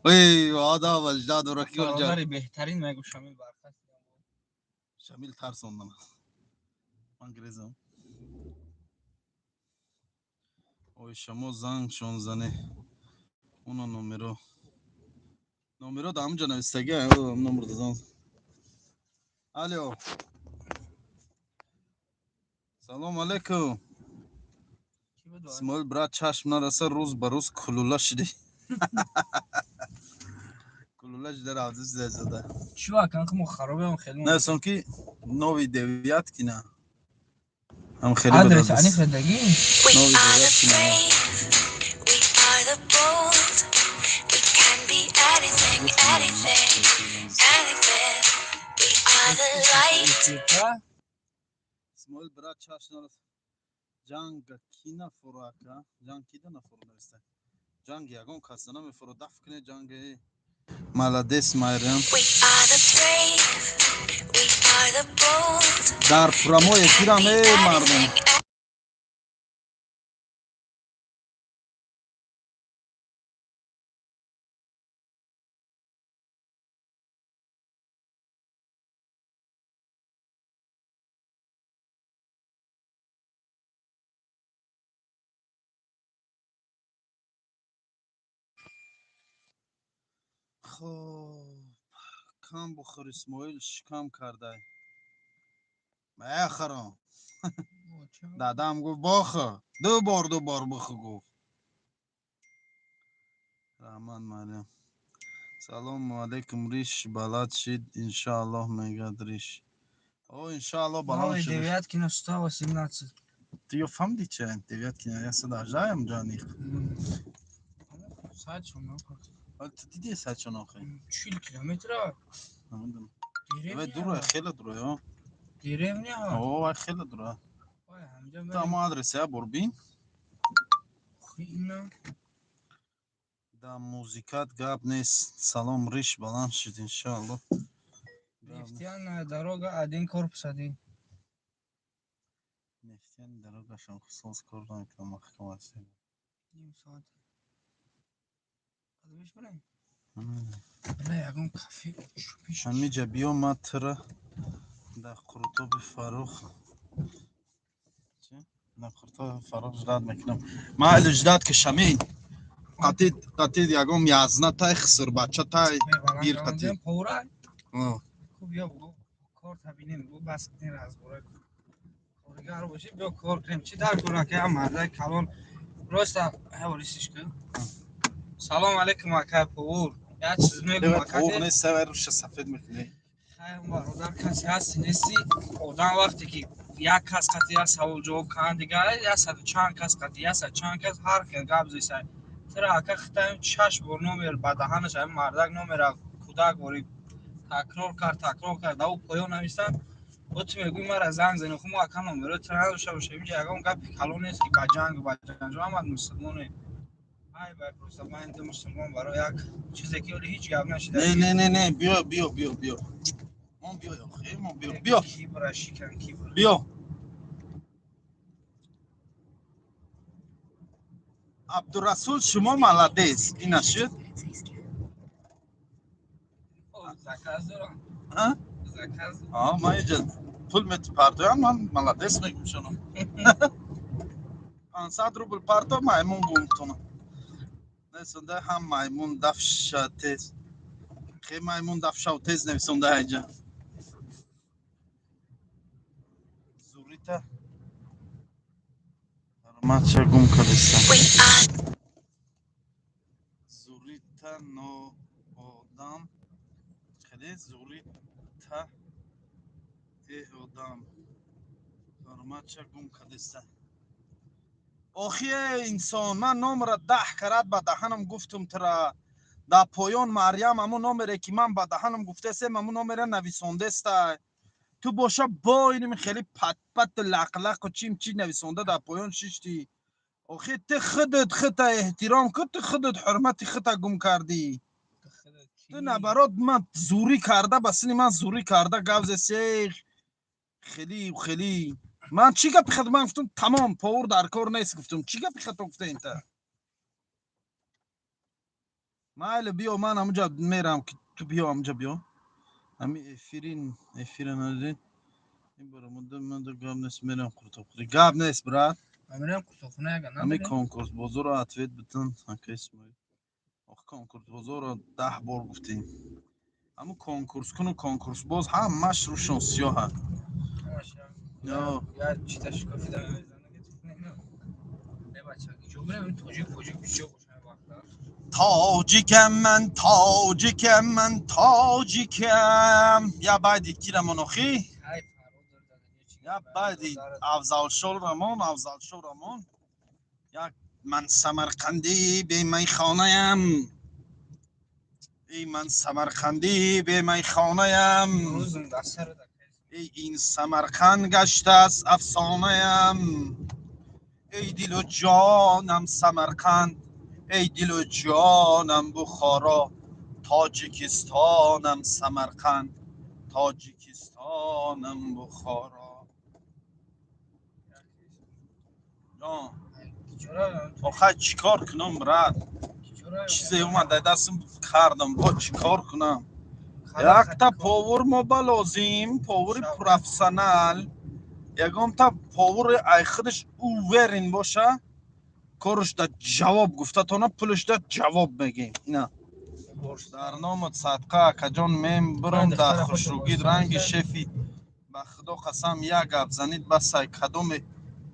Ой, одам ажда дора ки ҷанг. Бародари беҳтарин мегӯ Шамил бархаст. Шамил тарсондам. Ман гирезам. Ой, шамо зангшон зане. Уна номеро. Номеро дар ҳамҷа навистага, номер зан. Алло. Салом алейкум. Исмоил брат, чашм нараса, рӯз ба рӯз кулула шудӣ. Кулула. Қаблаш дар авзис зада. Чӣ акан мо харобем хеле. Насон ки нови Девяткина. Ҳам хеле Адрес ани хелдаги? We Нови are the Девяткина. brave, we are the bold. We can be anything, anything, anything. We are the light. Исмоил брат чаш нарас. Ҷанг ки нафуро ака? Ҷанг кида нафуро нависта? Ҷанг ягон каса намефуро даф куне ҷанги. Молодец, Майрам. We are the brave, we are the bold. Дар прямой Can эфирам be э мардум. anything, Хоб, кам бухӯр Исмоил шикам кардай. Мехӯрам. Дадам гуфт бохӯр. Ду бор ду бор бихӯр гуфт. Раҳмат Марьям. Салому алейкум риш балад шид иншааллоҳ мегӯяд риш. О иншааллоҳ баланд Новый шуд. Девяткино 118. Ту ё фаҳмидӣ чи? Девяткино 118 ҷаниқ. Саат чон Ту дидӣ саат чон охи? 40 километра. Намедонам. Вай дура, хеле дура, ё. Деревня. О, вай хеле дура. Вай ҳамҷа Ту ҳамон адреса я бор бин. Ина. Да музикат гап нест. Салом риш баланд шуд иншааллоҳ. Нефтяная дорога 1 корпус 1. Нефтяная дорога шанхусол скоро намекунам маҳкам аст. Ним соат. Қадамиш барем? Бля, ягон кафе чупиш. Ҳамиҷа биё ман тура дар қурутоби Фаррух дар қурутоби Фаррух ждать мекунам. Майли ждать ки шамин. Қатид қатид ягон язна тай хисрбача тай гир қатид. Пора? Хуб биё кор табинем, бу бас кунем разбора. Коргар боши биё кор кунем. Чӣ дар кор ака мардай калон. Просто ҳаворисиш кун. Салом алейкум ака Пур. Як чиз мегӯм ака. Пур нест, савар руша сафед мекунӣ. Хайр бародар касе ҳасти нести одам вақте ки як кас қати як савол ҷавоб кунад дигар як саду чанд кас қати як саду чанд кас ҳар хел гап зесай. Тира ака хитаем шаш бор номер ба даҳанаш ҳамин мардак номера кӯдак вори такрор кард такрор кард дар ӯ поён навистанд. Бо ту мегӯӣ мара занг зани ху мо ака номеро тира надошта бошем. Инҷа ягон гапи калон нест ки ба ҷангу ба ҷанҷол ҳамад мусулмоне. Ай бай просто ман ду мусулмон барои як чизе ки ҳоло ҳеҷ гап нашида. Не не не не биё биё биё биё. Мо биё охи мо биё биё. Кибра шикан кибра. Биё. Абдурасул шумо молодец. Ина шуд? Заказ дорам. А? Заказ. А, ман инҷа пул метипардоям, ман молодец мегӯм шуно. 500 рубл парто маймун гумтона. Несонда ҳам маймун дафша тез. Хе маймун дафшав тез нависонда инҷа. Зурита. Ман ча гум кардистам. We are Зурита но одам. Хеле зурита э одам. Ман ча гум кардистам. Охи э инсон, ман номера 10 карат ба даҳанам гуфтум тура. Дар поён Марьям ҳамун номере ки ман ба даҳанам гуфтесем, ҳамун номера нависондеста. Ту боша бо иними хеле патпату лақлақу чим чи нависонда дар поён шиштӣ. Охи ту худат хута эҳтиром кун, ту худат ҳурмати хута гум кардӣ. Ту наоборот ман зурӣ карда ба сини ман зурӣ карда гап зесех. Хеле хеле ман чӣ гапи хато ман гуфтум тамом повар дар кор нест гуфтум. Чӣ гапи хато гуфтем та? Майли биё ман ҳамунҷа мерам ки ту биё ҳамунҷа биё. Ҳами эфирин эфира надидин. Ин бора муда гап нест мерам қуртобхӯрӣ. Гап нест брат. Мерам қуртобхона яган Ҳами надорем? конкурс бозорро ответ битин ака Исмоил. Ох конкурс бозорро 10 бор гуфтем. Ҳамун конкурскуну конкурсбоз ҳамаш рӯшон сиёҳа. Ё. Я чита шикофида мезанам. Не бача, ҷо мерем тоҷик поҷик бисёр бошад вақта. Тоҷикам ман, тоҷикам ман, тоҷикам. Я байди кирамон охи? Я байди Афзалшо Рамон, Афзалшо Рамон. Як ман самарқандӣ бемайхонаям. Эй ман самарқандӣ бемайхонаям. Эй ин Самарқанд гаштааст афсонаям. Эй дилу ҷонам Самарқанд, эй дилу ҷонам Бухоро, Тоҷикистонам Самарқанд, Тоҷикистонам Бухоро. Охай чӣ кор кунам, брат? Чизе омад дар дастам, кардам, бо чӣ кор кунам? Якта повар мо ба лозим, повари профессионал, ягонта повари ай худаш уверен боша, корш да ҷавоб гуфтатона, пулш да ҷавоб мегем. Ина дар номат садқа, акаҷон, мем биром дар хушругид ранги шефи. Ба худо қасам, як гап занид, басай. Кадоме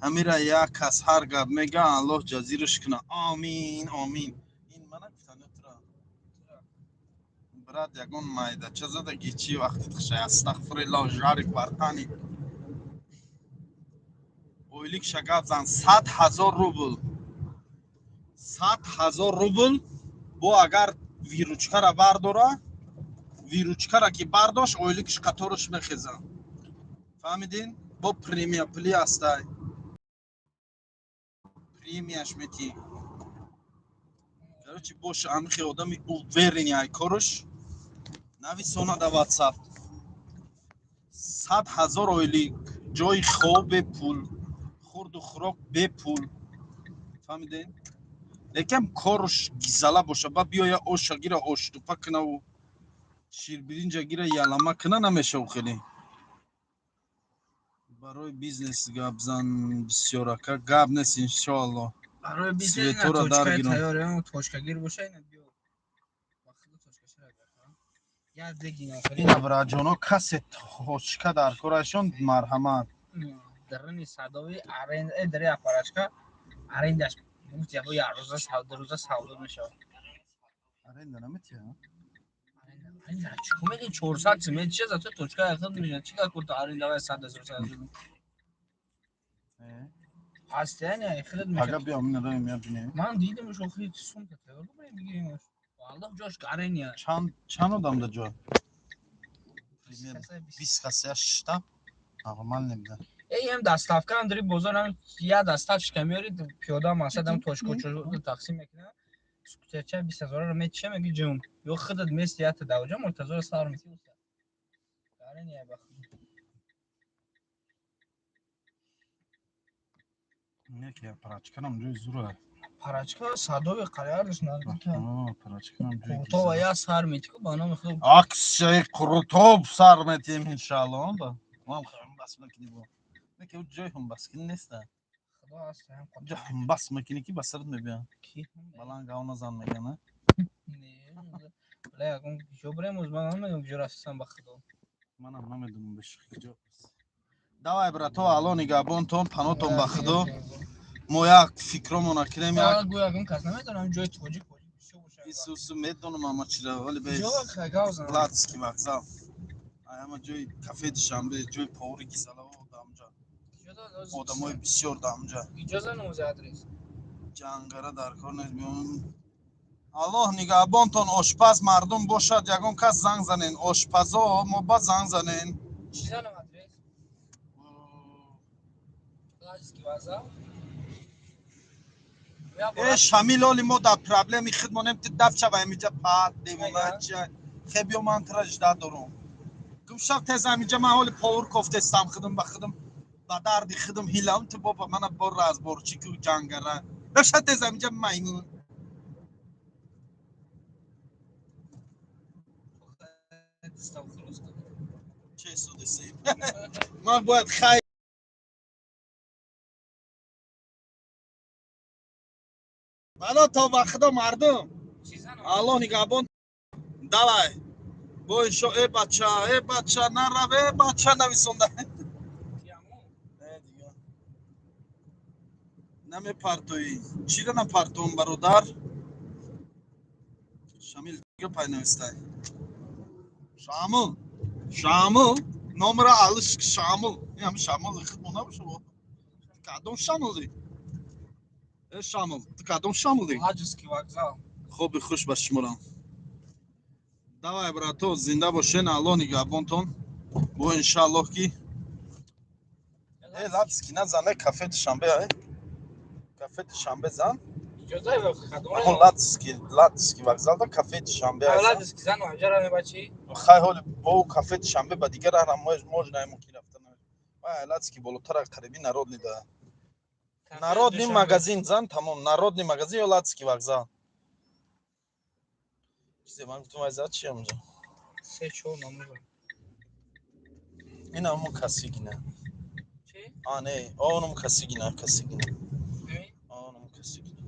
ҳамира як кас ҳар гап мега, Аллоҳ ҷазираш куна. Омин, омин. Ин мана гуфтанутра, брат, ягон майдача задаги чи вақти хушай. Астағфириллоҳ, жарик бартани. Ойликша гап зан. 100 000 рубл, 100 000 рубл. Бо агар выручкара бардора, выручкара ки бардошт, ойликш қатораш мехеза, фаҳмидин? Бо премия пули ҳастай, премияш метӣ. Короче, боша амихе одами уверенный ай корш, нависона да Ватсап. 100 000 ойлик, ҷои хоб бепул, хурду хӯрок бепул, фаҳмиден? Лекин корш гизала боша, ба биёя оша гира оштупа кунаву ширбиринҷа гира ялама куна, намешав. Хеле барои бизнес гап зан бисёр, ака, гап нест, иншоалло. Барои бизнес Светора точкаи даргирам. тайёр, точкагир боша, ина биё. Ба худо, точкашара як дегина. Ина, браҷоно, касе точка дар корашон, марҳамат. Дарани садови аренда, дари аппаратка арендаш гуфт, яко як рӯза 2 рӯза савдо мешавад. Аренда наметиҳа? Аренда чӣ мегӣ? 400 симет чи за то точка яхд мешавад. Чӣ кар курта арендавай 100 000, 100 000 ҳаст, яъне худат Ага. мешавад. Биё, мина раем, я бинем. Ман дидамш, охири сумка тайёр бубарем, бигиримаш. Валлоҳ, ҷош гарения. Чанд одам да ҷо? 20 кас я шишта нормал небуда. Эй, ҳам доставка ам дари бозор, ҳам я доставщика меёри, пиёда мақсад, ҳам точка тақсим мекунад. Скутерча 20 000-ро метиша, меги ҷум. Ё худат мести ята давҷа муртазоро сар мети. Гарения, ба худо. Не ки парачканам ҷои зура. Парачка садови қариярш наздика. Парачканам ҷои Қуртова я сар мети ку, ба номи худо. Аксияи қурутоб сар метиҳем, иншаалло. Ба ман бас мекунӣ, бо не ки ҷои ҳумбаскунӣ неста. Худо аст ҳам. Ҷо ҳумбас мекунӣ, ки ба сарат мебиям. Ки? Баланд гав назан, меган. Не, бля, ягон ҷо бирем, оз ман намедонам куҷо рафтам, ба худо. Манам намедонам бешухи куҷо. Давай, брато, алло нигаҳбонтон, панотон ба худо. Мо як фикромона кунем, як Гӯ, ягон кас намедонам ҷои тоҷик бисёр бошад. Исусу медонам ама чира, вале бе Ҷо гав зан. Ладский вокзал, ай ҳама ҷои кафе Душанбе, ҷои повари гизалаво дамҷа, одамои бисёр дамҷа. Иҷоза номузи адрес. Ҷангара дар кор нест, биём. Аллоҳ нигаҳбонтон. Ошпаз мардум бошад, ягон кас занг занен. Ошпазо мо ба занг занен. Чӣ занам адрес? Ладский вокзал. Э, Шамил, оли мо дар проблеми худ монем, ту даф шава амиҷа, пат девонача. Хе, биё, ман тура жда дорум. Гумшав тез амиҷа, ман ҳоли повар кофтестам, худам ба худам ба дарди худам ҳилам. Ту боба мана бо разборчику ҷангара. Дафша тез амиҷа, маймун. Дастам хулос кардам. Че судеси? Ман бояд хайр. Бало то ба худо, мардум. Чӣ занам? Аллоҳ нигаҳбон. Давай. Бо иншо, э бача, э бача, нарав, э бача нависонда. Яму. Не, дига. Намепартоӣ. Чиро напартом, бародар? Шамил гапай навистай. Шамил, Шамил, номера алиш Шамил. Ин Шамил худмо набоша. Кадом Шамилӣ? Э Шамил, ту кадом Шамилӣ? Ладожский вокзал. Хоби хуш ба шуморам. Давай, брато, зинда бошен, Алло нигаҳбонтон. Бо иншааллоҳ ки э Ладожский назан, э кафе Душанбе, э кафе Душанбе зан. Иҷозаи кадом? Ҳамон Ладожский, Ладожский вокзал да кафе Душанбе. Ладожский зан ҳаҷара мебачи. Хай, ҳоли бо кафе Душанбе ба дигар раҳ можно мумкин рафтан. Вай Ладожский болотара, қариби Народный да. Народный магазин зан, тамом, Народный магазин ё Ладожский вокзал. Чизе ман гуфтам, вай зад чи ҳамҷо? Се чор намуза. Ин ҳамон Косыгина. Чи? А, не, онум Косыгина, Косыгина. Онум Косыгина.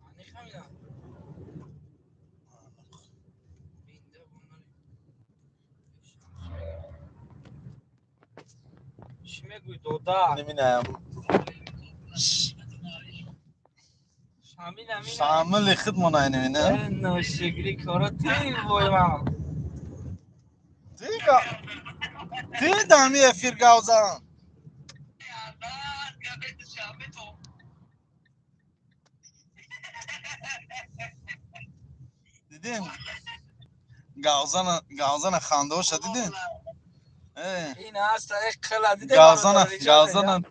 Ани хамина. Чӣ мегӯй, дода? Неминаям. Шамил амин. Шамили худмона немина. Ношукри кора ти вой ман. Тига. Ти дами эфир гавзан. Дидем? Гавзана, гавзана хандаоша дидем? Э. Ин аст қила дидем. Гавзана, гавзана,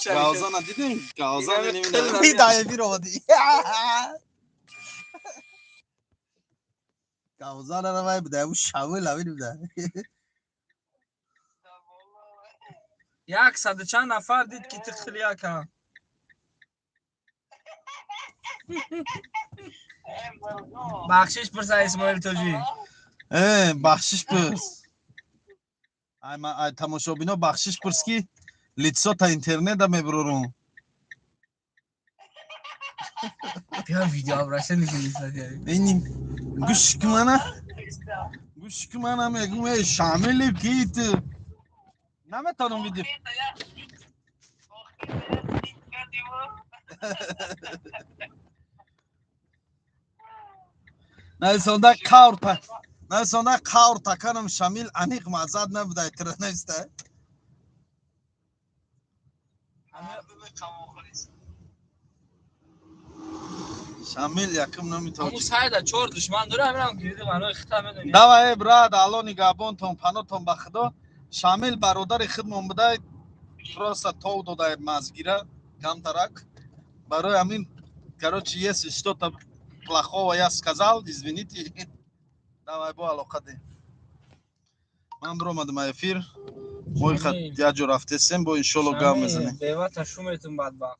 гавзана дидем? Гавзана немина. Ти да эфир омади. Гавзана равай буда, ӯ шавил авил буда. Як саду чанд нафар дид, ки ту қилияка. Бахшиш пурса, Исмоил Тоҷӣ. Э, бахшиш пурс. Ай, ай тамошобино бахшиш пурс, ки лицо та интернета мебурорум. Биё, видео обращение кунӣ. Ин гӯш ки мана. Гӯш ки мана мегум, эй Шамили ки ту. Наметавонам видео. Нависонда қавр та. Нависонда қавр таканам Шамил аниқ мазад набудай тира нависта. Шамил якум номи тоҷик. Сайда чор душман дора, ҳаминам гириди манои хита медонӣ. Давай, брат, Алло нигаҳбонтон, панотон ба Худо. Шамил бародари худмон будай, просто тов додай мазгира камтарак. Барои ҳамин, короче, если что-то плохого я сказал, извините. Давай, бо алоқа дем. Ман биромадам эфир. Мо як ҷо рафтесем, бо иншолло гап мезанем. Бевата шуметун бадбахт.